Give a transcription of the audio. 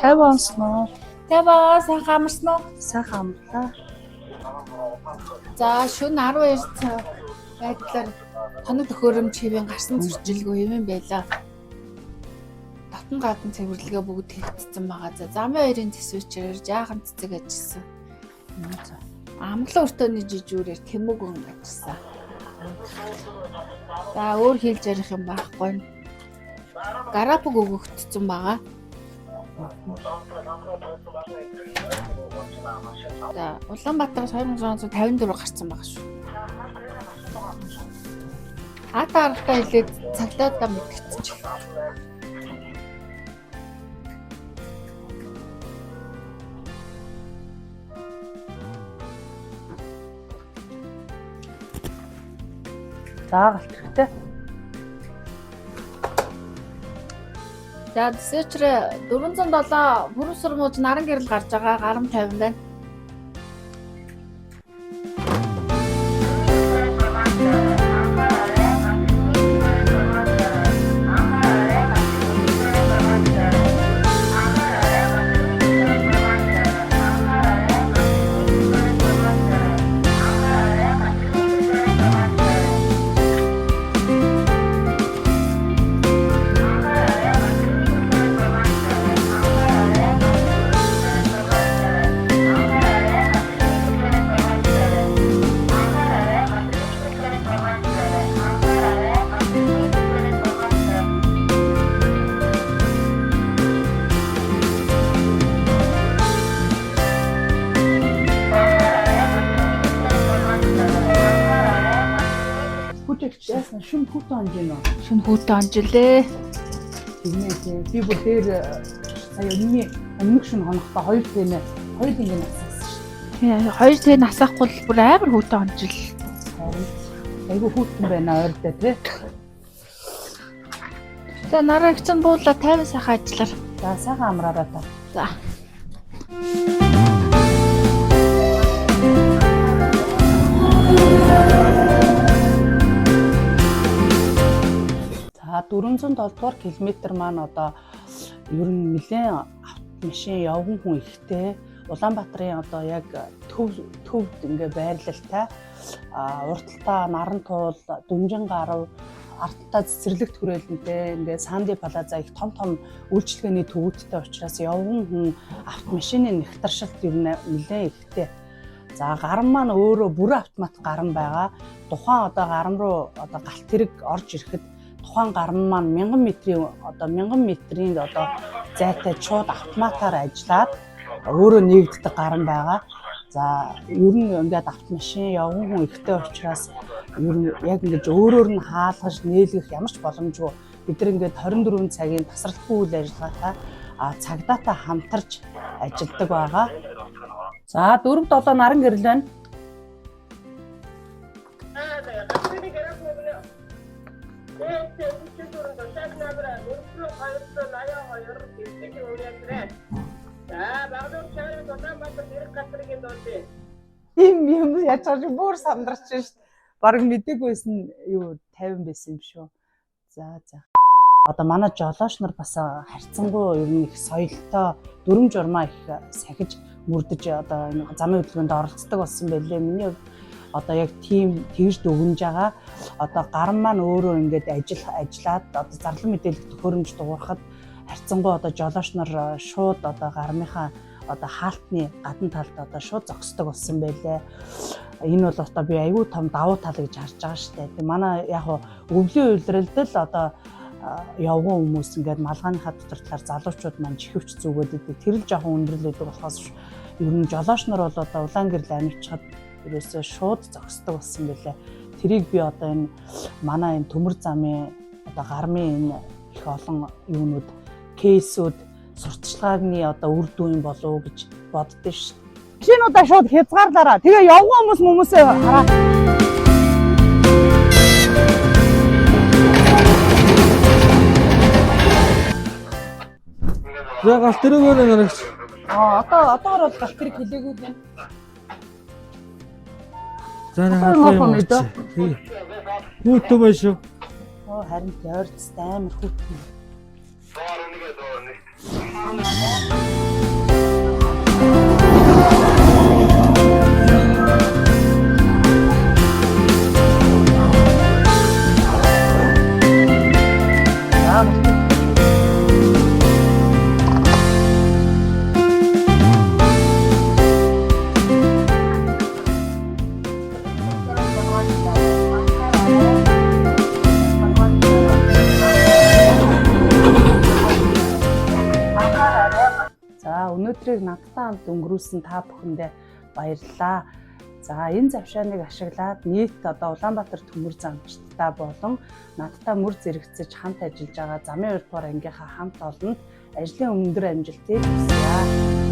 50 онсноо. 50 сайхан амарсан уу? Сайхан амарлаа. За шөнө 12 цаг байдлаар тоног төхөөрөмж хэвийн гарсан зөрчилгүй юм байлаа. Дотн гадна цэвэрлэгээ бүгд хийгдсэн байгаа. За замын хоёрын төсвчээр жаахан цэцэг ажилласан. За. Амглан өртөөний жижүүрээр тэмүгэн ажилласан. За өөр хэлж ярих юм байхгүй. Гарапуг өгөгдсөн байгаа. За Улаанбаатараас 2654 гарсан байгаа шүү. Ата аргатай хэлээд цагдаагаа мэдгэцчих. За галт хэрэгтэй. За диспетчер 407 бүрэн сурмууж наран гэрэл гарч байгаа гарам 50 байна. Хүүтэйч яасан шүн хүүтэн онж гинөө. Шөнө хүүтэн онжилээ. Тэгмээ тий. Би бүр дээр сая өмнө өмнөх шүн хонохдоо хоёр тэнэ хоёр ингэ нассан шүү Тий, хоёр тэ насахгүй л бүр амар хүүтэн онжил. дээ. Айгу хүүтэн байна ойртой тий. За нараа их чинь буула 50 сайхан ажиллаар. За сайхан амраарай та. За. За 407 дугаар километр маань одоо ер нь нэлээд автомашин явган хүн ихтэй Улаанбаатарын одоо яг төв төвд ингээ байрлалтай а урталтаа наран туул дүнжин гарав арталтаа цэцэрлэгт хүрээлэнтэй ингээ Санди Плаза их том том үйлчилгээний төвүүдтэй учраас явган хүн автомашины нэгтаршилт ер нь нэлээд ихтэй. За гаран маань өөрөө бүрэн автомат гаран байгаа. Тухайн одоо гаран руу одоо галт тэрэг орж ирэхэд тухайн гаран маань 1000 метрийн одоо 1000 метрийн одоо зайтай шууд автоматар ажиллаад өөрөө нэгддэг гаран байгаа. За ер нь ингээд автомашин явган хүн ихтэй учраас ер нь яг ингэж өөрөөр нь хаалгаж нээлгэх ямар ч боломжгүй. Бид нар ингээд 24 цагийн тасралтгүй үйл ажиллагаатай цагдаатай хамтарч ажилладаг байгаа. За 4 7 наран гэрэл байна. Ийм юм яаж байгаа чи бүр сандарч шít. Бараг мдэггүйсэн юу 50 байсан юм шүү. За за. Одоо манай жолооч нар бас харьцангуй ер нь их соёлтой дүрм журмаа их сахиж мөрдөж одоо энэ замын хөдөлгөөнд оролцдог болсон байлээ. Миний хувьд одоо яг тийм тэгж дүгнж байгаа. Одоо гаран маань өөрөө ингээд ажил ажиллаад одоо зарлан мэдээлэх төхөөрөмж дуурахад харьцангуй одоо жолооч нар шууд одоо гармынхаа одоо хаалтны гадна талд одоо шууд зогсдог болсон байлээ. Энэ бол одоо би айгүй том давуу тал гэж харж байгаа штэ. Тэг манай яг хуу өвлийн улиралд л одоо явган хүмүүс ингээд малгайныхаа дотор талаар залуучууд маань чихвч зүгээд идэг. Тэр л жоохон өндөрлөдөг болохоос ер нь жолооч нар бол одоо улаан гэрэл амилчхад ерөөсөө шууд зогсдог болсон байлээ. Тэрийг би одоо энэ манай энэ төмөр замын одоо гармын энэ их олон юунууд кейсүүд сурталчилгааны одоо үр дүн болов уу гэж боддоо ш. Машинуудаа шууд хязгаарлаараа. Тэгээ явган хүмүүс хүмүүсээ хараа. За галт тэрэг байна нарагч. Аа одоо одоогор бол галт тэрэг хэлээгүй байна. За нэг Одоо халуун юм юм уу? уу? Хүүтэн байна шүү. Оо харин ойрцтой амар хүүтэн. За, өнөөдрийг надтай хамт өнгөрүүлсэн та бүхэндээ баярлалаа. За, энэ завшааныг ашиглаад нийт одоо Улаанбаатар төмөр замчдаа болон надтай мөр зэрэгцэж хамт ажиллаж байгаа замын 2 дугаар ангийнхаа хамт олонд ажлын өндөр амжилтыг хүсье.